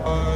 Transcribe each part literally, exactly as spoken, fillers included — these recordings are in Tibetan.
Amen.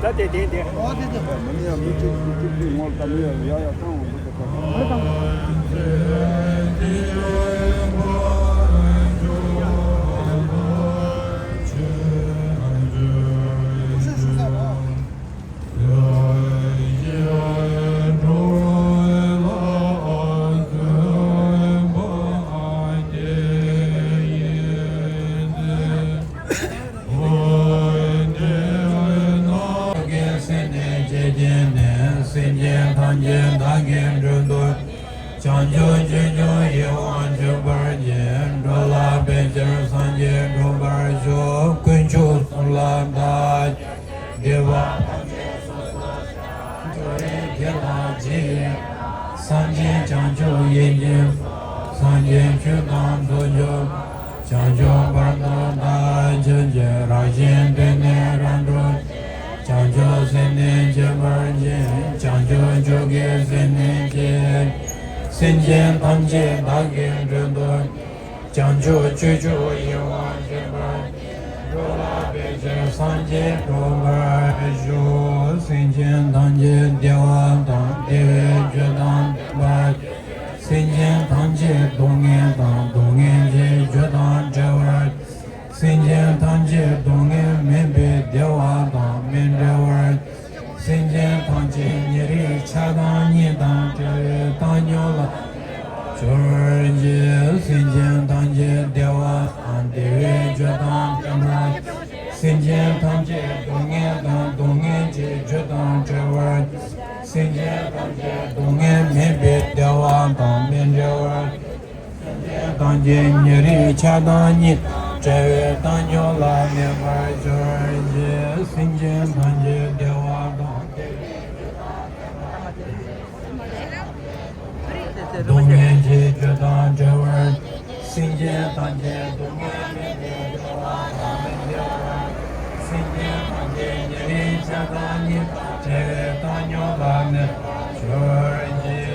ད་དེ་དེ་དེ། ཨོ་དེ་དེ། མི་ཡ་མི་གཅིག་གཅིག་གཅིག་ངོ་ལ་ད་མི་ཡ་ཡ་ཡ་བཏང་བ་འདུག་ག། ད་ད་ད། སེམས་ཅན་ཐམས་ཅད་བདག་གིས་མགྲོན་དུ། བྱང་ཆུབ་སྤྱོད་མཆོག་ཡིད་འོང་སྤྱོད་པར་བགྱི། འགྲོ་ལ་ཕན་ཕྱིར་སངས་རྒྱས་འགྲུབ་པར་ཤོག། དཀོན་མཆོག་གསུམ་ལ་བདག་བསྟོད། བདེ་བ་ཐམས་ཅད་སོ་སོར་བཤགས། འགྲོ་བའི་དགེ་དང་བགྱིས་པའི་སངས་རྒྱས་བྱང་ཆུབ་ཡིད་ཀྱི་སངས་རྒྱས་ཆོས་དང་ཚོགས་མཆོག། བྱང་ཆུབ་བར་དུ་བདག་སྤྱོད་ཅིང་། རང་གཞན་དོན་ནི་རབ་བསྒྲུབ་ཅིང་། བྱང་ཆུབ་སེམས་ནི་བསྐྱེད་པར་བགྱི། བྱང་ཆུབ་མཆོག་གི་སེམས་ནི་བསྐྱེད། སེམས་ཅན་ཐམས་ཅད་བདག་གིས་མགྲོན་དུ། བྱང་ཆུབ་སྤྱོད་མཆོག་ཡིད་འོང་སྤྱོད་པར། འགྲོ་ལ་ཕན་ཕྱིར་སངས་རྒྱས་འགྲུབ་པར་ཤོག། སེམས་ཅན་ཐམས་ཅད་བདེ་བ་དང་བདེ་བའི་རྒྱུ་དང་ལྡན་པར། སེམས་ཅན་ཐམས་ཅད་སྡུག་བསྔལ་དང་སྡུག་བསྔལ་གྱི་རྒྱུ་དང་བྲལ་བར། སེམས་ཅན་ཐམས་ཅད་སྡུག་བསྔལ་མེད་པའི་བདེ་བ་དང་མི་འབྲལ་བར། སེམས་ཅན་ཐམས་ཅད་ཉེ་རིང་ཆགས་སྡང་གཉིས་དང་བྲལ་བའི་བཏང་སྙོམས་ལ་སྦྱོར་བར་བགྱི། སེམས་ཅན་ཐམས་ཅད་བདེ་བ་དང་བདེ་བའི་རྒྱུ་དང་ལྡན་པར། སེམས་ཅན་ཐམས་ཅད་སྡུག་བསྔལ་དང་སྡུག་བསྔལ་གྱི་རྒྱུ་དང་བྲལ་བར། སེམས་ཅན་ཐམས་ཅད་སྡུག་བསྔལ་མེད་པའི་བདེ་བ་དང་མི་འབྲལ་བར། སེམས་ཅན་ཐམས་ཅད་ཉེ་རིང་ཆགས་སྡང་གཉིས་དང་བྲལ་བའི་བཏང་སྙོམས་ལ་གནས་པར་སྦྱོར་བར་བགྱི། སེམས་ཅན་ཐམས་ཅད་བདེ་བ་དང་བདེ་བའི་རྒྱུ་དང་ལྡན་པར། སྡུག་བསྔལ་གྱི་རྒྱུ་དང་བྲལ་བར། སེམས་ཅན་ཐམས་ཅད་སྡུག་བསྔལ་མེད་པའི་བདེ་བ་དང་མི་འབྲལ་བར། སེམས་ཅན་ཐམས་ཅད་ཉེ་རིང་ཆགས་སྡང་གཉིས་དང་བྲལ་བའི་བཏང་སྙོམས་ལ་གནས་པར་སྦྱོར་བར་བགྱི།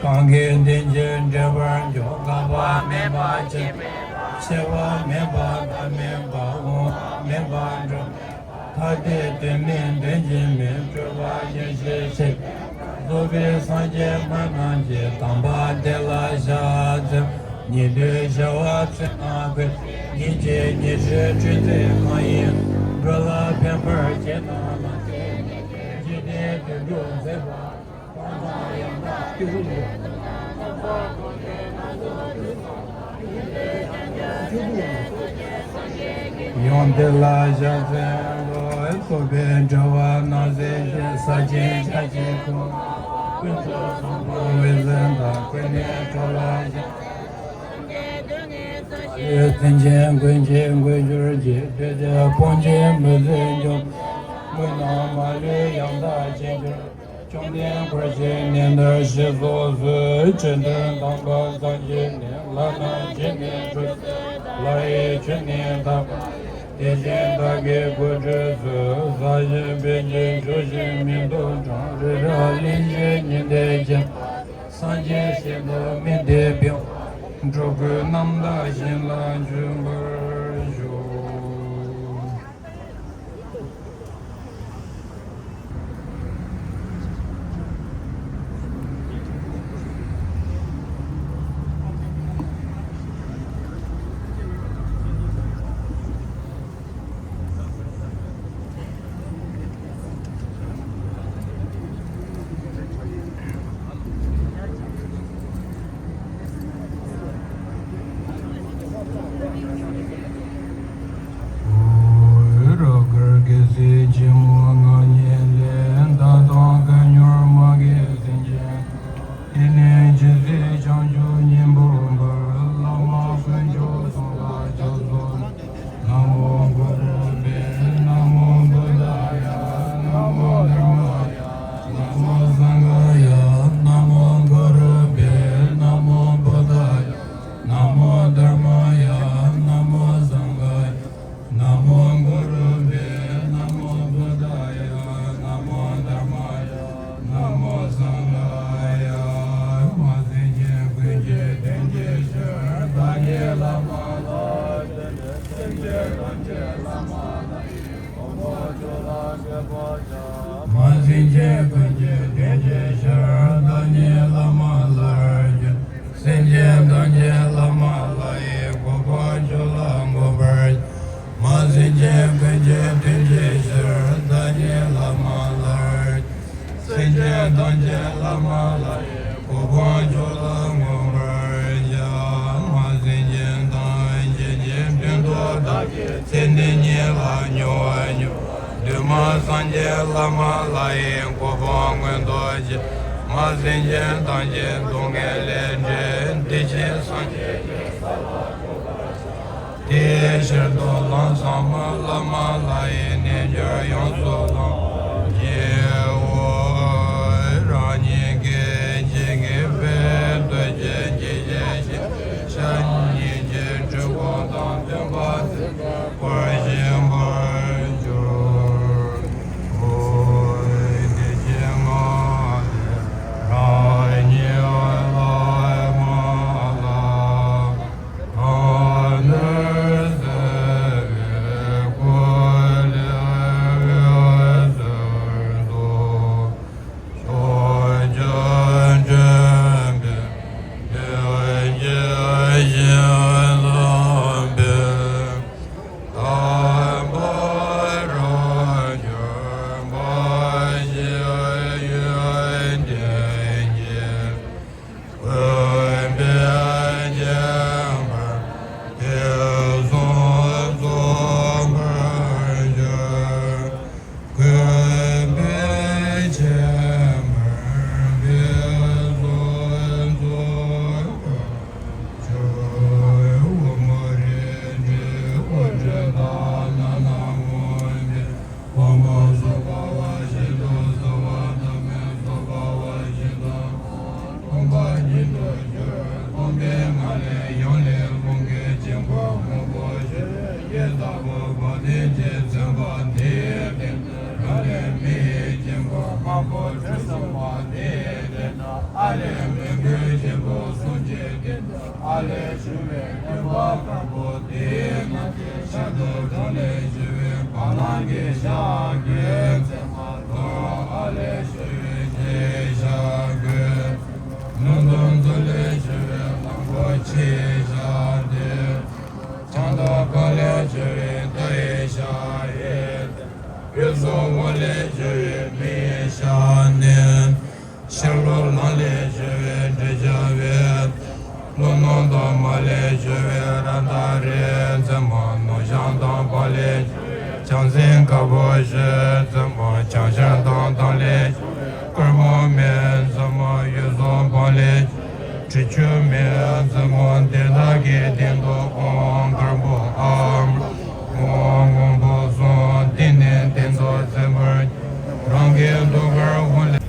གང་གིས་དོན་གྱིས་འབྲེལ་བར་འཇོག། འགག་པ་མེད་པ་སྐྱེ་མེད་པ། སྐྱེ་བ་མེད་པ་འགག་མེད་པ། འོང་བ་མེད་པ་འགྲོ་མེད་པ། ཐ་དད་དོན་མེད་དོན་གཅིག་མིན། སྤྲོས་པ་ཡེ་ཤེས་ཆེས་རྫོགས་པའི་སངས་རྒྱས་སྨྲ་རྣམས་ཀྱིས། དམ་པ་དེ་ལ་ཕྱག་འཚལ་ལོ། ཉན་ཐོས་བྱ་བ་ཚེ་དང་ཁོ་ན། ཉིན་གཅིག་ཉི་ཤུ་སྤྲོས་ཚད་གང་ཡིན། འགྲོ་ལ་ཕན་པར་བྱེད་དང་ལམ་སེལ་ཉིད་དེ། འཇིག་རྟེན་དོན་གྲུབ་མཛད་པ། ཡོན་ཏན་ལ་ཕྱག་འཚལ་ལོ། རྟོགས་པའི་འགྲོ་བ་སྣང་མཛད་ཅིང་། ས་ཆེན་ཆར་ཆེན་ཀུན་ཀུན་ཏུ་བཟང་པོ་འོད་ཟེར་འདི། ཀུན་ནས་འགྲོ་ལ་ཕྱག་འཚལ་ལོ། སེམས་ཅན་ཀུན་གྱི་འགོ་གྱུར་ཅིང་། འདོད་ཆེན་སྤོང་བྱེད་མི་བཟད་འཇོམས། མུན་ནག་མ་ལུས་ཡང་དག་རྒྱན་གྱུར། བཅོམ་ལྡན་འཁོར་བཅས་གནས་འདིར་གཤེགས་སུ་གསོལ། སྤྱན་ལྡན་དམ་པ་སངས་རྒྱས་ནས། ལག་ན་རྗེས་ནས་སྒྲུབ་ཕྱིར་སླར་ཡང་ཁྱོད་ནི་དམ་པ་ཡི། དེ་བཞིན་བདག་གི་སྐུ་ཁྲུས་གསོལ། ས་གཞི་པད་ཀྱི་ཕྱོགས་བཞིར་མི་འདུ་འཕྲང་། རི་རབ་གླིང་བཞི་ཉི་ཟླས་བརྒྱན། སངས་རྒྱས་ཞིང་དུ་མི་འདོད་པའི། འགྲོ་ཀུན་རྣམ་དག་ཞིང་ལ་འབྱོན་པར་ཤོག། སེམས་ཅན་ཀུན་གྱི་དོན་གྱི་ཕྱིར། བདག་ཉིད་བླ་མ་ལ་ཞུ། སེམས་ཅན་ཐམས་ཅད་བླ་མ་ལྷ་ཡི་གོ་འཕང་མཆོག་ལ་འགོད་པར་བྱ། མ་སེམས་ཅན་ཀུན་གྱི་དོན་གྱི་ཕྱིར། བདག་ཉིད་བླ་མ་ལ་ཞུ། སེམས་ཅན་ཐམས་ཅད་བླ་མ་ལྷ་ཡི་གོ་འཕང་མཆོག་ལ་འགོད་པར་བྱ། མ་སེམས་ཅན་ཐམས་ཅད་ཀྱི་དོན་དུ་བདག་གིས་ཚེ་འདི་ཉིད་ལ་མྱུར་བ་མྱུར། འདུས་མ་སངས་རྒྱས་བླ་མ་ལྷ་ཡི་གོ་འཕང་མངོན་དུ་བྱས། མ་སེམས་ཅན་ཐམས་ཅད་སྡུག་བསྔལ་ལས་འདྲེན། བདེ་ཆེན་སངས་རྒྱས་ཀྱི་ས་ལ་འགོད་པར་བྱ། དེའི་ཕྱིར་དུ་ལམ་ཟབ་མོ་བླ་མ་ལྷ་ཡི་རྣལ་འབྱོར་ཡོངས་སུ་བླང་བར་བགྱིའོ། རང་ཉིད་ཀྱི་འཇིགས་པའི་དུས་ཀྱི་འཇིགས་བྱེད་ཞི་བ་ཤ་ཉིད་ཀྱི་འཁྲུལ་འཁོར་དང་བཙོན་པ་ཚེ་འདིར་བྱིང་བར་གྱུར། འོད་དེ་བཞིན་མ་ལུས་རང་ཉིད་བླ་མ་ལ། ཐོབ་ནས་སྲིད་པའི་སྐུ་ལས་འོད་ཟེར་འཕྲོ། ཕྱོགས་བཅུར་འདྲེན་པའི་བདེ་བ་ཆེ་ཞིང་བཟང་པོའི། དམ་པ་རབ་འབྱོར་མ་ཞིག་ཡོན་ཏན་གྱི། ཀུན་པས་བརྒྱན་པར་དུས་གསུམ་རྫོགས་པར་གྱུར། ཀུན་པས་མཁྱེན་པར་དུས་གསུམ་རྫོགས་པར་གྱུར། དབུ་མ་རིགས་དྲུག་དབུ་སྐྲ་དང་སྣ་ནམ་སྔོ་ཚལ། ཕུང་པོ་གསུམ་འབར་བ་བཞིན་དུ་གསལ་བ། ཐ་མལ་གསུམ་འབར་བ་བཞིན་དུ་སྟོང་པ་ཉིད་དུ་གྱུར། སྟོང་པའི་ངང་ལས་ཡུམ་ལས་རླུང་གི་དཀྱིལ་འཁོར་སྔོན་པོ་ཞི་བའི་ཡི་དྭགས་པོ་དཔལ་ལྡན་གྱིས་མཚོན་པ་དེའི་སྟེང་དུ། རང་ལས་མི་ཡི་དཀྱིལ་འཁོར་དམར་པོ་དྲི་ཟུམ་པ་དེའི་སྟེང་དུ། ཨ་ལས་མོན་གྷན་ཆེན་པོ་གསུམ་གྱི་སྟེང་དུ། ཨ་ལས་བྱུང་བའི་སྟོན་པ་དཀར་པོ་དེའི་རྣམ་ཤེས་ཤར་དུ་གྲོང་ལས་བྱུང་བའི་བ་ལང་གི་ཞགས་ཀྱི་མཚན་མ་དང་། ཨ་ལས་བྱུང་བའི་ལྕེའི་ཞགས་ཀྱི། ལུང་སྟོང་མཚོ་ལས་བྱུང་བའི་གླང་པོ་ཆེའི་ཞགས་དེ། ཕྱག་མདོག་དཀར་ལས་བྱུང་བའི་མཐའ་ཡི་ཞགས་ཡིན། འོད་སྲུང་དབང་ལས་བྱུང་བའི་མི་ཡི་ཞགས་ནི། ཤར་ལྷོ་ལམ་ལས་བྱུང་བའི་འདྲེ་ཆགས་པའི། ཀླུ་སྣང་དང་མ་ལས་བྱུང་བའི་རཀྟ་རིའི་མཚན་མ། ནོར་བྱང་དང་བར་ལས་བྱུང་བའི་བྱང་སེམས་དཀར་པོ་བཞིའི་མཚན་མ། བྱང་ཤར་དང་བྱང་ལས་བྱུང་བའི་དཀར་མོ་མེའི་མཚན་མ། འོད་སྲུང་བར་ལས་བྱུང་བའི་དྲི་ཆུ་མེའི་མཚན་མ། དེ་དག་གི་སྟེང་དུ་ཨོཾ་དཀར་པོ་ཨ་མྲ། ཨོཾ་སྔོན་པོ་གསུམ་སྟེང་ནས་སྟེང་དུ་འཛིན་པར། རང་གི་ཐུགས་ཀར་འོང་ལས།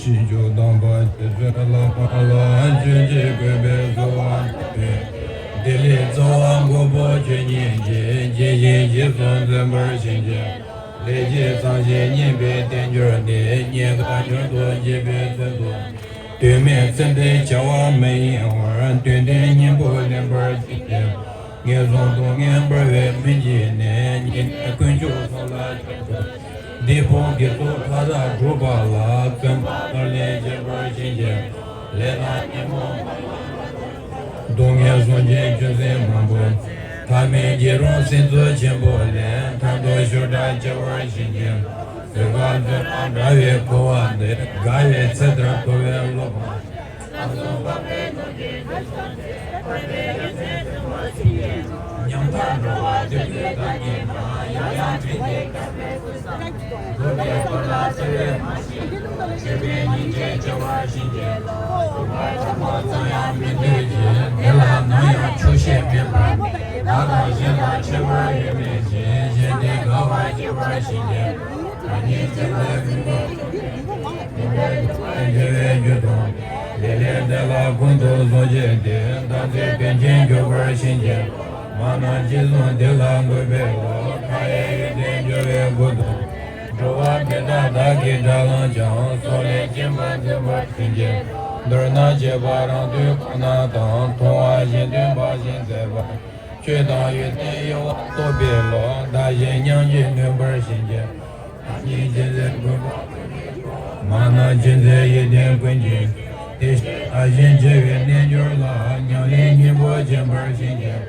ཞིང་བཅུ་དམ་པ་རྗེ་བཙུན་བླ་མ་ལ་ཆོས་ཀྱི་གོས་དཔལ་གསོལ་བ་འདེབས་པའི། བདེ་ལེགས་རྩ་བ་མགོན་པོ་ཆོས་ཉིད་ཀྱི། དགྱེས་བཞིན་རྗེས་སུ་འཛིན་པར་བྱིན་གྱིས། ལེགས་བྱས་སངས་རྒྱས་བསྙེན་པའི་རྟེན་གྱུར་ཏེ། རྙེད་དཀའ་མྱུར་དུ་བྱེད་པའི་ཚུལ་དུ། དོན་མེད་སེམས་ཅན་བྱ་བ་མི་གཡེང་བར། དོན་ལྡན་སྙིང་པོ་ལེན་པར་བྱིན་གྱིས། ངན་སོང་སྡུག་བསྔལ་འབར་བའི་མུན་གྱིས་ནི། ཉེས་ནས་ཀུན་སྤྱོད་ཚོགས་ལ་སྐྱོན་བརྗོད། སྡིག་སྤོང་དགེ་ཚོགས་མཐའ་དག་སྒྲུབ་པ་ལ། བརྩོན་པ་ནོར་ལས་བྱེད་པར་བྱིན་གྱིས། ལས་དང་ཉོན་མོངས་སྡུག་བསྔལ་གཟུང་འཛིན་ཆུ་སྲིན་མང་པོ། ཐ་མལ་སྐྱེ་རུང་སྲིད་མཚོ་ཆེན་པོ་ལས། ཐར་འདོད་ཤུགས་དྲག་སྐྱེ་བར་བྱིན་གྱིས། བཟོད་པ་བརྩོན་པ་དགའ་བའི་ཁུ་བ་འདི། དགའ་བའི་ཚེ་ལྟར་དུ་བའི་བློ་ཕམ། ཉམ་ཐག་འགྲོ་བ་སྡིག་པའི་བདག་ཉིད་ན། ཡང་ཡང་དྲིས་ཏེ་དཀའ་བས་བསྐུལ་ཙམ། སྒྲུབ་པའི་སྐོར་ལ་བརྩེ་བས་མ་བྱིན་ཏེ། སྤྱོད་པའི་སྙིང་རྗེས་སྐྱོབ་པར་བྱིན་གྱིས། སྡུག་པ་ཆེན་པོ་ཙམ་ཡང་མི་འདོད་ཅིང་། དེ་ལ་ནམ་ཡང་ཆོག་ཤེས་མེད་པར། བདག་དང་གཞན་ལ་ཁྱད་པར་ཡོད་མེད་ཅིང་། གཞན་དོན་དགའ་བར་སྤྱོད་པར་བྱིན་གྱིས། ད་ནི་ཚེ་འདིར་མི་འགྲོ། དགེ་བའི་རྒྱུ་དང་། ལེགས་ལེགས་དེ་ལ་ཀུན་ཏུ་བཟང་བྱས་ཏེ། བདག་ཚེ་དོན་ཆེན་འགྱུར་བར་བྱིན་གྱིས། མ་ན་ཅི་བཟུང་དེ་ལ་འགོད་པའི་བློ། མཐའ་ཡས་ཡོན་ཏན་འབྱོར་བའི་མགུར་དང་། འགྲོ་བ་འདི་དག་བདག་གིས་དགྲར་བླངས་ཀྱང་། སྲོག་ལས་གཅེས་པར་འཛིན་པར་བྱིན་གྱིས། མདོར་ན་བྱེད་པ་རང་དོན་ཁོ་ན་དང་། མཐོང་བ་གཞན་དོན་འབའ་ཞིག་མཛད་པ། ཆོས་དང་ཡོན་ཏན་གཡོ་བ་རྟོག་པའི་བློ། བདག་གཞན་མཉམ་བརྗེས་ནོན་པར་བྱིན་གྱིས། ཉིད་ཅི་མཛད་མགོན་པོ། མ་ན་ཅི་མཛད་ཡིད་བརྟན་ཀུན་གྱི། དེ་བཞིན་བདག་གཞན་བརྗེ་བའི་རྣལ་འབྱོར་ལ། ཉམས་ལེན་སྙིང་པོ་སྦྱིན་པར་བྱིན་གྱིས།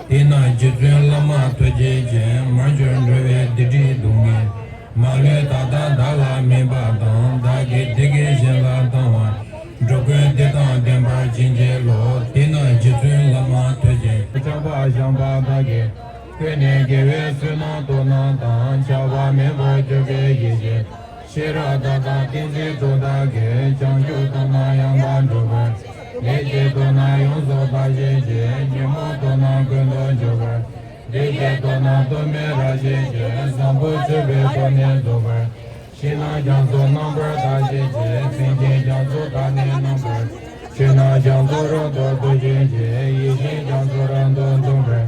དེས་ན་རྗེ་བཙུན་བླ་མ་ཐུགས་རྗེ་ཅན། མར་གྱུར་འགྲོ་བའི་སྡིག་སྒྲིབ་སྡུག་བསྔལ། མ་ལུས་ད་ལྟ་བདག་ལ་སྨིན་པ་དང་། བདག་གི་བདེ་སྐྱིད་གཞན་ལ་བཏང་བ། འགྲོ་ཀུན་བདེ་དང་ལྡན་པར་བྱིན་གྱིས་རློབས། དེས་ན་རྗེ་བཙུན་བླ་མ་ཐུགས་རྗེ་ཅན། བྱམས་པ་བཞག་པ་དག་གིས། ཀུན་ནས་དགེ་བའི་བསོད་ནམས་སྟོབས་རྣམས་དང་། ཆགས་པ་མེད་པར་གྱུར་པའི་ཡེ་ཤེས། ཤེས་རབ་དག་དང་ཏིང་འཛིན་གྲོགས་དག་གིས། བྱང་ཆུབ་ཏུ་ནི་ཡང་དག་འགྲུབ་པར། ལེགས་སྤྱད་དུ་ནི་ཡོངས་སུ་བདག་བཞེས་ཤིང་། ཉོན་མོངས་དུ་ནི་ཀུན་ཏུ་འཇུག་པར། བདེ་སྐྱིད་དུ་ནི་གཏོར་མའི་རབ་བཞེས་ཤིང་། བཟང་པོ་སྤྱོད་པའི་ཐོག་ནས་རྫོགས་པར། ཕྱི་ནི་རྒྱ་མཚོ་རྣམ་པར་དག་བྱེད་ཅིང་། སེམས་ཅན་རྒྱ་མཚོ་དག་ནི་རྣམ་པར། ཆོས་ནི་རྒྱ་མཚོ་རབ་ཏུ་རྫོགས་བྱེད་ཅིང་། ཡེ་ཤེས་རྒྱ་མཚོ་རབ་ཏུ་འཛིན་པར།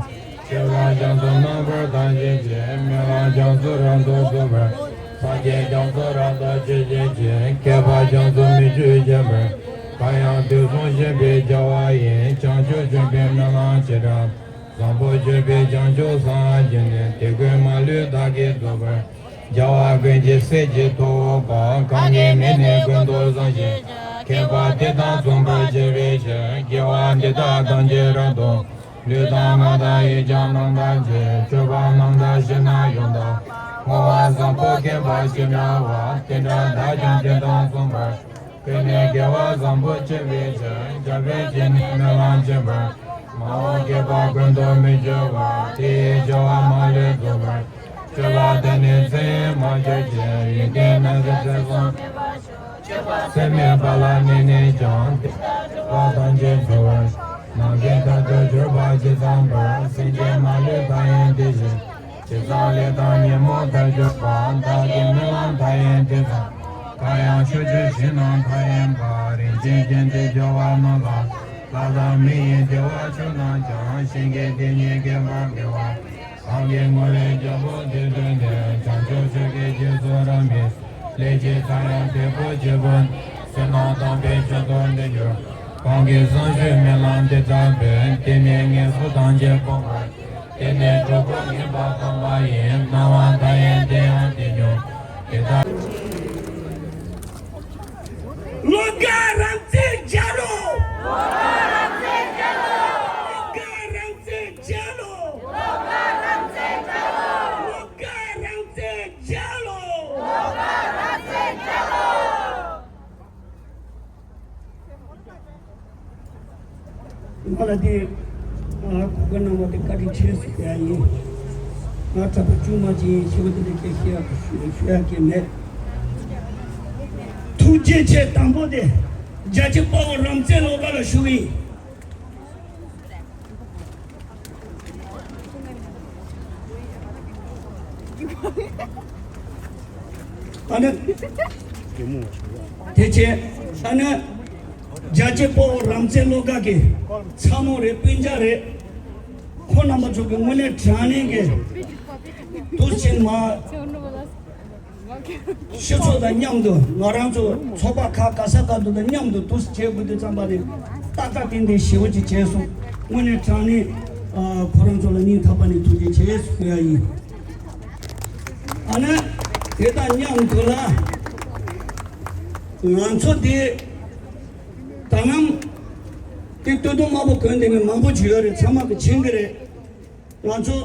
སྐྱེ་བ་རྒྱ་མཚོ་རྣམ་པར་དག་བྱེད་ཅིང་། མི་ལ་རྒྱ་མཚོ་རབ་ཏུ་རྫོགས་པར། སངས་རྒྱས་རྒྱ་མཚོ་རབ་ཏུ་སྤྱོད་བྱེད་ཅིང་། མཁས་པ་རྒྱ་མཚོ་མི་བསྐྱོད་བྱེད་པར། གང་ཡང་དུས་གསུམ་གཤེགས་པའི་རྒྱལ་བ་ཡི། བྱང་ཆུབ་སྤྱོད་པའི་སྨོན་ལམ་ཆེ་དྲགས། བཟང་པོ་སྤྱོད་པའི་བྱང་ཆུབ་སངས་རྒྱས་ནས། དེ་ཀུན་མ་ལུས་བདག་གིས་རྫོགས་པར། རྒྱལ་བ་ཀུན་གྱི་སྲས་ཀྱི་ཐུ་བོ་གང་། གང་གིས་མི་ནུས་ཀུན་ཏུ་བཟང་བྱེད་ཅིང་། མཁས་པ་དེ་དག་མཚུངས་པར་བྱེད་པའི་ཕྱིར། དགེ་བ་འདི་དག་ཐམས་ཅད་རབ་ཏུ། ལུས་དང་ངག་དང་ཡིད་ཀྱང་རྣམ་དག་ཅིང་། སྤྱོད་པ་རྣམ་དག་ཤེས་ན་ཡོངས་དག། བསྔོ་བ་བཟང་པོ་མཁས་པ་ཅི་འདྲ་བ། དེ་འདྲ་བདག་ཀྱང་དེ་དག་མཚུངས་པར། ཀུན་ནས་དགེ་བ་བཟང་པོ་སྤྱད་པའི་ཕྱིར། སྐྱབས་འགྲོ་ཅན་ནི་སྨོན་ལམ་ཆེན་པོས། མ་འོངས་བསྐལ་པ་ཀུན་ཏུ་མི་སྐྱོ་བར། དེ་ཡི་སྐྱོ་བ་མ་ལུས་རྫོགས་པར། སྤྱོད་པ་དེ་ནི་ཚེ་ཡི་མ་སྐྱོ་ཅིང་། ཡོན་ཏན་རྣམ་དག་ཚེ་བཟང་མེད་པར་ཤོག། སྤྱོད་པ་ཚད་མེད་པ་ལ་གནས་ནས་ཀྱང་། དེ་དག་སྒྲུབ་པ་ཐམས་ཅད་འགྲུབ་པར། ནམ་མཁའི་མཐར་ཐུག་གྱུར་པ་ཇི་ཙམ་པར། སེམས་ཅན་མ་ལུས་མཐའ་ཡས་དེ་བཞིན། ཇི་ཙམ་ལས་དང་ཉོན་མོངས་མཐར་གྱུར་པ། བདག་གི་སྨོན་ལམ་མཐའ་ཡས་དེ་ཙམ། གང་ཡང་ཕྱོགས་བཅུའི་ཞིང་རྣམས་མཐའ་ཡས་པ། རིན་ཆེན་ཅན་དེ་སྦྱོར་བ་རྣམས་ལ། ལྷ་དང་མི་ཡི་བདེ་བ་མཆོག་རྣམས་ཀྱང་། གཞན་གྱི་དེ་ཉིད་བསྐལ་པར་འཕེལ་བ། གང་གིས་ངོ་བོའི་རྒྱལ་པོ་དེ་ཐོས་ནས། བྱང་ཆུབ་མཆོག་གི་རྗེས་སུ་རབ་མོས། ལེགས་སྤྱད་ཚངས་དབྱངས་དྲིལ་བུ་ཆེན་པོ་ནི། བསོད་ནམས་དམ་པའི་མཆོག་ཏུ་འདི་གྱུར། གང་གིས་བསམ་བཞིན་སྨོན་ལམ་འདི་བཏབ་པས། དེ་ནི་ངན་སོང་ཐམས་ཅད་སྤོང་བར། དེ་ནི་གྲོགས་པོ་ངེས་པར་ཕོངས་པ་ཡིན། སྣང་བ་མཐའ་ཡས་དེ་ཡང་དེ་ཉིད། དེ་ལྟར། ང་ལ་དེ་གོ་སྐབས་གནང་བ་དེ་བཀའ་དྲིན་ཆེ་ཞུ་ཡ་ཡིན། ང་གྲྭ་པ་ཆུང་མ་ཅིག་ཡིན། ཞེ་པོ་དེ་འདྲ་སྐད་ཞུ་ཡ་ཞུ་ཡ་གི་མེད། ཐུགས་རྗེ་ཆེ། དང་པོ་དེ་རྒྱལ་གཅེས་དཔའ་བོ་རབ་བརྩེ་བློ་དགའ་ལ་ཞུ་གི་ཡིན། ཨ་ནི། དེ་བྱས། ཨ་ནི། རྒྱལ་གཅེས་དཔའ་བོ་རབ་བརྩེ་བློ་དགའ་གི་ཚ་མོ་རེད། སྤུན་ཀྱག་རེད། ཁོང་རྣམ་པ་ཚོ་གི་དངོས་གནས་དྲང་གནས་ཀྱི་དུས་ཆེན་མ། སྤྱི་ཚོགས་དང་མཉམ་དུ་ང་རང་ཚོ་ཚོགས་པ་ཁག་ག་ས་ག་དུ་དང་མཉམ་དུ་འདུག་སེ་བྱེད་དགོས་དུས་ཙམ་པ་ནས་ཏག་ཏག་ཏན་ཏན་ཞེ་པོ་ཅིག་བྱས་སོང་། དངོས་གནས་དྲང་གནས་ཨ་ཁོ་རང་ཚོ་ལ་སྙིང་ཐག་པ་ནས་ཐུགས་རྗེ་ཆེ་ཞུ་ཡ་ཡིན། ཨ་ནི་དེ་དང་མཉམ་དུ་ལ་ང་ཚོ་དེ་ད་ནམ་དེ་སྟོད་ཐུང་དམར་པོ་གོན་བསྡད་མཁན་མང་པོ་ཅིག་ཡོད་རེད། ཚང་མ་གི་མཁྱེན་གི་རེད། ང་ཚོ་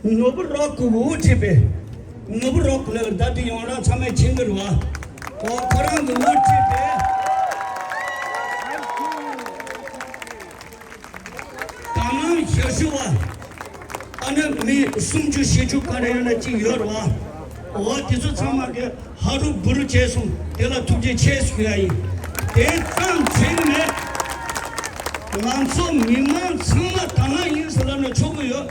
ནོར་བུ་རོག་གི་འུ་ཁྲིད་པའི་ནོར་བུ་རོག་ལ་ད་དེ་ཡོང་རང་ཚང་མས་མཁྱེན་གི་རེད་བ། ཨོ་ཁོ་རང་གི་འུ་ཁྲིད་པའི་ད་ནང་ཞབས་ཞུ་བ་ཨ་ནི་མི་སུམ་ཅུ་བཞི་ཅུ་ག་རེ་ཡོད་ན་གཅིག་ཡོད་རེད་བ། ཨོ་དེ་ཚོ་ཚང་མ་གི་ཧ་རུ་བུ་རུ་བྱས་སོང་། དེ་ལ་ཐུགས་རྗེ་ཆེ་ཞུ་ཡ་ཡིན། དེ་ཙམ་བྱས་ནས་ང་ཚོ་མི་མང་ཚང་མ་དང་བླངས་ཡིན་ཟེར་ལབ་ན་ཆོག་གི་ཡོད།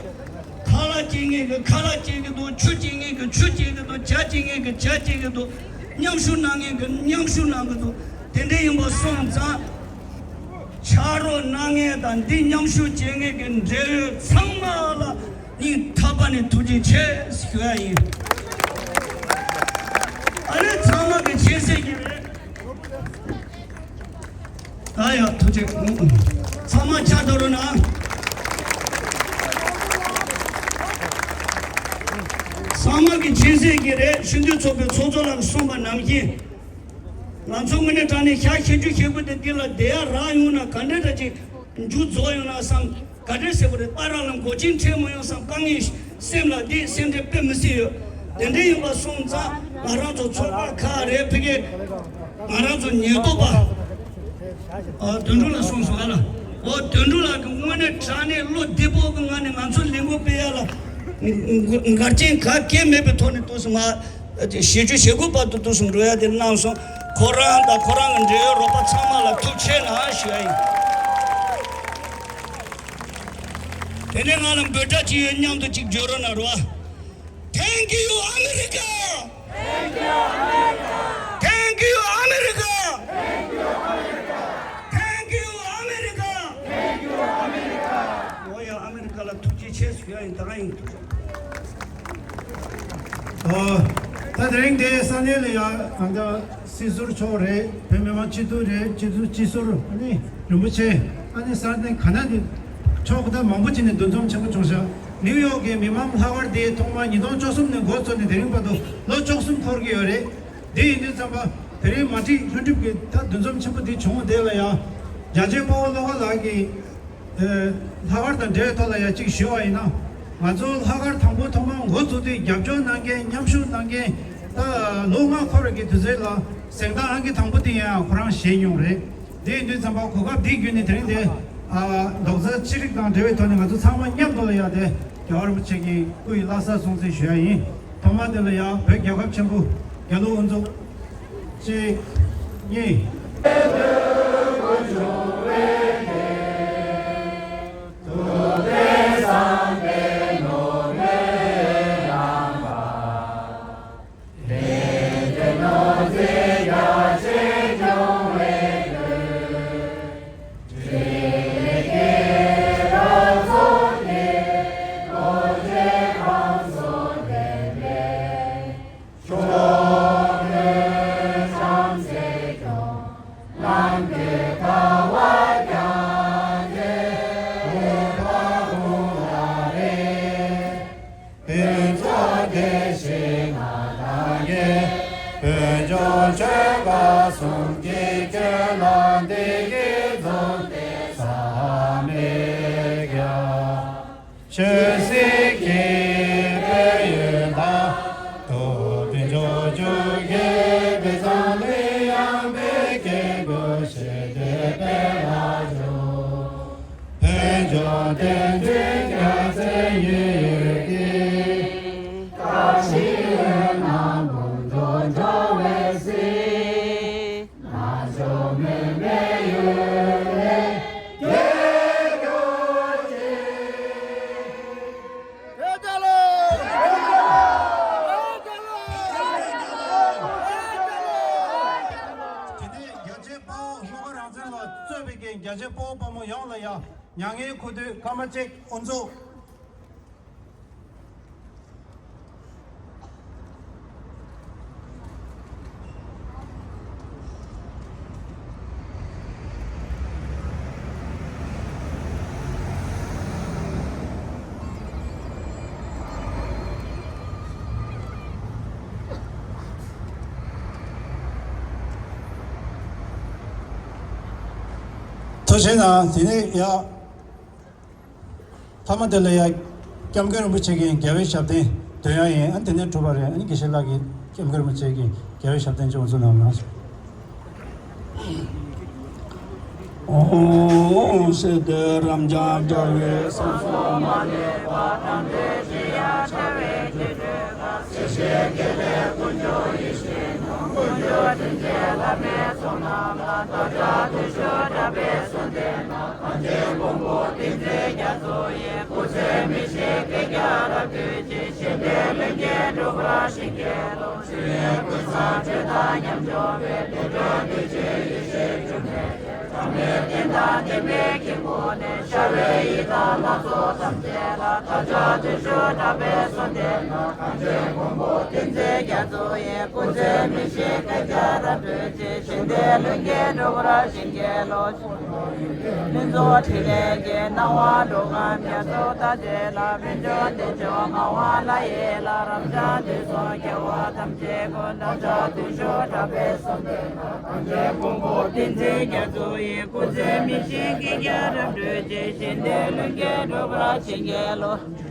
ཁ་ལག་སྐྱེལ་མཁན་གྱི་ཁ་ལག་སྐྱེལ་གྱི་འདུག་ཆུ་སྐྱེལ་མཁན་གྱི་ཆུ་སྐྱེལ་གྱི་འདུག་ཇ་སྐྱེལ་མཁན་གྱི་ཇ་སྐྱེལ་གྱི་འདུག་མཉམ་ཞུགས་གནང་མཁན་གྱི་མཉམ་ཞུགས་གནང་གི་འདུག་དེ་འདྲ་ཡིན་པ་སོང་ཙང་། ཕྱག་རོགས་གནང་མཁན་དང་འདི་མཉམ་ཞུགས་བྱེད་མཁན་གྱི་འབྲེལ་ཡོད་ཚང་མ་ལ་སྙིང་ཐག་པ་ནས་ཐུགས་རྗེ་ཆེ་ཞུ་ཡ་ཡིན། ཨ་རེ་ཚང་མ་གི་ཁྱད་བསད་ཀྱི་རེད། ཨ་ཡ་ཐུགས་རྗེ། ཚང་མ་ཕྱག་ཐོག་རོ་ན། ཚང་མ་གི་ཁྱད་བསད་ཀྱི་རེད། སྤྱི་འཐུས་ཚོགས་པའི་ཚོགས་གཙོ་ལགས་གསུངས་པ་ནང་བཞིན། ང་ཚོ་དངོས་གནས་དྲང་གནས་ཤག་བཤད་རྒྱུ་བཤད་དགོས་དེ་འདི་ལ་བསྡད་ཡ་རག་ཡོང་ན་ག་འདྲ་འདྲ་ཅིག་མཇུག་རྫོགས་ཡོང་ན་བསམ། ག་འདྲ་ཟེར་བ་རེད། པ་ར་ལ་མགོ་ཅན་ཁྲེལ་མ་ཡོང་བསམ། དཀའ་ངལ་སེམས་ལ་འདི་སེམས་ཁྲལ་དཔེ་མི་སྲིད་ཡོད། དེ་འདྲ་ཡིན་པ་སོང་ཙང་ང་རང་ཚོ་ཚོགས་པ་ཁག་རེད། ཕ་གི་ང་རང་ཚོ་ཉེན་རྟོག་པ། ཨ་དོན་གྲུབ་ལ་གསུངས་སོང་ཨ་ལ། ཨོ་དོན་གྲུབ་ལགས་ཀྱི་དངོས་གནས་དྲང་གནས་བློ་བདེ་པོ་གི་ངང་ནས་ང་ཚོ་ལས་འགུལ་སྤེལ་ཡ་ལ་འགལ་རྐྱེན་ག་གེ་མེད་པའི་ཐོག་ནས་འདུག་སེ་མ། བྱེད་རྒྱུ་བྱེད་དགོས་བར་དུ་འདུག་སེ་འགྲོ་ཡ་དེ་གནང་སོང་། ཁོ་རང་དང་ཁོ་རང་གི་འབྲེལ་ཡོད་རོགས་པ་ཚང་མ་ལ་ཐུགས་རྗེ་ཆེ་གནང་ཞུ་ཡ་ཡིན། དེ་ནས་ང་ལ་འབོད་སྒྲ་ཅིག་ཡོད། མཉམ་དུ་ཅིག་བརྗོད་རོགས་གནང་རོགས། Thank you, America! Thank you, America! Thank you, America! Thank you, America! ཨོ་ཡ་ཨ་མི་རི་ཀ་ལ་ཐུགས་རྗེ་ཆེ་ཞུ་ཡ་ཡིན། ད་ག་ཡིན། ཨོ། ད་དེ་རིང་འདི་ས་གནས་ལ་ཡ་ང་ཚོ་སྲིད་ཟུར་མཆོག་རེད། བོད་མི་མང་སྤྱི་འཐུས་རེད། སྤྱི་འཐུས་སྤྱི་ཟུར་ཨ་ནི་རིན་པོ་ཆེ་ཨ་ནི་ས་གནས་ག་ན་འདི་མཆོག་ད་མང་པོ་ཅིག་ནས་འདུ་འཛོམས་ཆེན་པོ་བྱུང་ཤག་ནིའུ་ཡོག་གི་མི་མང་ལྷག་དཀར་འདི་ཐོག་མར་ཉིས་སྟོང་བཅུ་གསུམ་ནས་འགོ་བཙུགས་ནས་དེ་རིང་བར་དུ་ལོ་བཅུ་གསུམ་འཁོར་གྱི་ཡོད་རེད། འདི་ཡིན་དུས་ཙམ་པ་དེ་རིང་མ་ཊིན་ལྷུན་གྲུབ་ཀྱི་ད་འདུ་འཛོམས་ཆེན་པོ་འདི་བྱུང་བ་དེ་ལ་ཡང་རྒྱལ་གཅེས་དཔའ་བོ་བློ་དགའ་ལགས་ཀྱིས། ལྷག་དཀར་དང་འབྲེལ་བའི་ཐོག་ལ་ཡང་གཅིག་ཞུས་པ་ཡིན་ན། ང་ཚོ་ལྷག་དཀར་དང་པོ་ཐོག་མར་འགོ་བཙུགས་དུས་རྒྱབ་སྐྱོར་གནང་མཁན་མཉམ་ཞུགས་གནང་མཁན་ད་ལོ་ལྔ་འཁོར་བའི་དུས་ཚོད་ལ་གཟེངས་རྟགས་ཨང་ཀི་དང་པོ་དེ་ཡང་ཁོ་རང་བཞེས་མྱོང་རེད། དེ་ཡིན་དུས་ཙམ་པ་གོ་སྐབས་འདི་བརྒྱུད་ནས་དེ་རིང་འདི་རྡོག་རྩ་གཅིག་སྒྲིལ་དང་འབྲེལ་བའི་ཐོག་ནས་ང་ཚོ་ཚང་མ་མཉམ་དུ་ལ་ཡང་དེ་རྒྱལ་བ་རིན་པོ་ཆེ་གི་སྐུ་ཡི་བླ་གཟའ་སྲུང་བརྩི་ཞུ་ཡ་ཡིན། ཐོག་མ་དེ་ལ་ཡང་བོད་རྒྱལ་ཁབ་ཆེན་པོ་རྒྱལ་གླུ་དབུ་འཛུགས། གཅིག་གཉིས། ཕུན་ཚོགས་བདེ་ཞིང་ལྷ་དང་ཡེ། བོད་ལྗོངས་ཆོལ་ཁ་གསུམ་གྱི་སྤྱོད་ལམ་བདེ་སྐྱིད་འཛོམས་པའི་ས་མེད་ཀྱང་། ཆོས་སྲིད་ཀྱི་དཔལ་ཡོན་དང་། ཐུབ་བསྟན་སྤྱོད་འཇུག་གི་དཔལ་བཟང་ལུས། ཡངས་པའི་སྐྱེ་དགུའི་ཞི་བདེའི་དཔལ་ལ་འཇུག་དེ་ནས་རྒྱལ་གཅེས་དཔའ་བོ་ལྷོ་ཁ་རང་བཙན་ལ་གཙོས་པའི་རྒྱལ་གཅེས་དཔའ་བོ་དཔའ་མོ་ཡོངས་ལ་ཡང་མྱ་ངན་གུས་འདུད་སྐར་མ་གཅིག་དབུ་འཛུགས། ཐུགས་རྗེ་གནང་། དེ་ནས་ཡ། མཐའ་མ་དེ་ལ་ཡ། སྐྱབས་མགོན་རིན་པོ་ཆེ་གི་རྒྱལ་བའི་ཞབས་བརྟན་འདོན་ཡ་ཡིན། ཨ་ནི་དེ་ནས་གྲུབ་པ་རེད། ཨ་ནི་དགེ་བཤེས་ལགས་ཀྱིས་སྐྱབས་མགོན་རིན་པོ་ཆེ་གི་རྒྱལ་བའི་ཞབས་བརྟན་ཅིག་འོང་ཚུལ་གནང་གནང་། ཨོ་སེ་དེ་རབ་འབྱམས་རྒྱལ་བའི་སངས་རྒྱས་མ་ལུས་པ་དང་། དེ་བཞིན་གཤེགས་པའི་ཆོས་སྐུ་དང་། སྲིད་ཞིའི་དགེ་ལེགས་ཀུན་འབྱུང་ཡེ་ཤེས་སྣང་། ཀུན་འབྱུང་དྲིན་ཅན་བླ་མའི་ཚོགས་རྣམས་ལ། བདག་ཅག་བརྟུལ་ཞུགས་གྲགས་པའི་གསོལ་འདེབས་ནང་། གངས་ཅན་ཀོང་པོ་བསྟན་འཛིན་རྒྱ་མཚོ་ཡི། སྐུ་ཚེ་མི་ཤིགས་བསྐལ་བརྒྱར་རབ་བརྟན་ཅིང་། ཞི་བདེའི་ལྷུན་གྱིས་འགྲུབ་པར་བྱིན་གྱིས་རློབས། ཆོས་དབྱིངས་ཀུན་བཟང་སྤྱོད་དང་ཉམས་སྦྱོར་བའི། དུད་འགྲོ་འདུལ་བྱེད་ཡེ་ཤེས་འབྱུང་གནས། གྲངས་མེད་རྟེན་དང་བརྟེན་པའི་དཀྱིལ་འཁོར་ནས། ཤར་བའི་ཡི་དམ་ལྷ་ཚོགས་ཐམས་ཅད་ལ། བདག་ཅག་བརྟུལ་ཞུགས་གྲགས་པའི་གསོལ་འདེབས་ནང་། གངས་ཅན་ཀོང་པོ་བསྟན་འཛིན་རྒྱ་མཚོ་ཡི། སྐུ་ཚེ་མི་ཤིགས་བསྐལ་བརྒྱར་རབ་བརྟན་ཅིང་། ཞི་བདེའི་ལྷུན་གྱིས་འགྲུབ་པར་བྱིན་གྱིས་རློབས། ཕུན་ཚོགས་ཕྲིན་ལས་ཀྱི་སྣང་བ་འགྲོ་ལྔ་མྱ་ངན་འདས་ལ། མི་འགྱུར་བདེ་མཆོག་ངག་དབང་ལྷ་ཡི་ལྷ། རབ་འབྱམས་དུས་གསུམ་རྒྱལ་བ་ཐམས་ཅད་མགོན། བདག་ཅག་བརྟུལ་ཞུགས་གྲགས་པའི་གསོལ་འདེབས་ནང་། གངས་ཅན་ཀོང་པོ་བསྟན་འཛིན་རྒྱ་མཚོ་ཡི། སྐུ་ཚེ་མི་ཤིགས་བསྐལ་བརྒྱར་རབ་བརྟན་ཅིང་། ཞི་བདེའི་ལྷུན་གྱིས་འགྲུབ་པར་བྱིན་གྱིས་རློབས།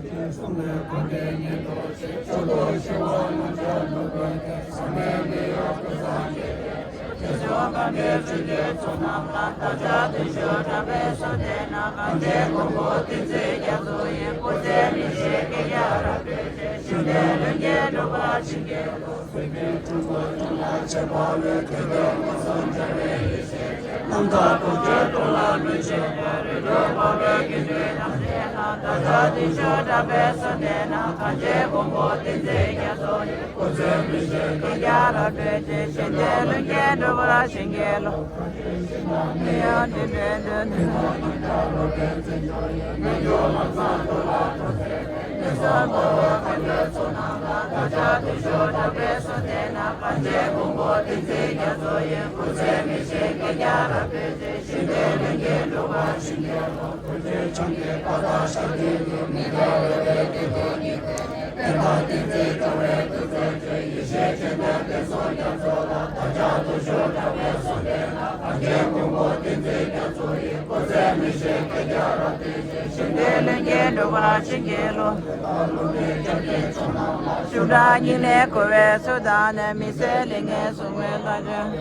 རྣམ་དག་ཐུགས་རྗེའི་སྟོབས་ལ་མི་ཕྱེད་པར། རིགས་དྲུག་འཕགས་པའི་དགེ་འདུན་ཐམས་ཅད་ལ། བདག་ཅག་བརྟུལ་ཞུགས་གྲགས་པའི་གསོལ་འདེབས་ནང་། གངས་ཅན་ཀོང་པོ་བསྟན་འཛིན་རྒྱ་མཚོ་ཡི། སྐུ་ཚེ་མི་ཤིགས་བསྐལ་བརྒྱར་རབ་བརྟན་ཅིང་། ཞི་བདེའི་ལྷུན་གྱིས་འགྲུབ་པར་བྱིན་གྱིས་རློབས། ཞི་བདེའི་ལྷུན་གྱིས་འགྲུབ་པར་བྱིན་གྱིས་རློབས། ཤུགས་དྲག་སྙིང་ནས་འཁོར་བའི་ཚུལ་དང་ནི། མི་ཟད་ལས་ངན་སྲུང་བའི་ལྷ་ཆོས།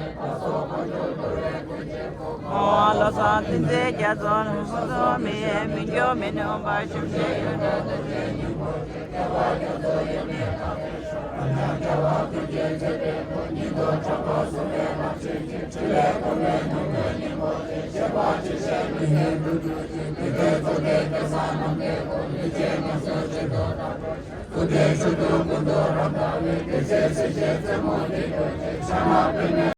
ཨོ་བློ་བཟང་བསྟན་འཛིན་རྒྱ་མཚོ་ལ། སོ་སོ་མི་ཡི་མི་འགྱུར་མི་ནུབ་པ། ཞབས་ཕྱི་ཡོན་ཏན་རྡོ་རྗེ་སྙིང་པོ་ཆེ། སྐྱོབ་པ་རྒྱ་མཚོ་ཡི་མེ་ཏོག་སྟེ། རང་ཉིད་རྒྱལ་བ་ཀུན་གྱི་མཛད་པའི་སྐུ། ཉིད་དུ་དྲག་པོ་གསུམ་པའི་ལྷ་ཆོས་ཀྱི། ཕྲིན་ལས་ཀུན་ལས་ནོར་བུའི་སྙིང་པོ་ཆེ། གཤེགས་པ་ཇི་བཞིན་མི་ཡི་སྐུ། རྒྱུད་ཀྱི་མི་མཐའི་གཙུག་ལྡན་གེ་སར་རྣམ་བསྐྱེད་སྐུ། ལུས་ཅན་ངན་སོང་ཇི་སྡུག་དག་སྒྲོལ་བྱེད། ཐུབ་པའི་ཆོས་སྐུ་ཀུན་ཏུ་རབ་དར་བའི། བདེ་གཤེགས་སྲས་བཅས་རྩེ་མོ་ནས་འགྲོལ་ཕྱིར། ཕྱག་ན་པདྨས་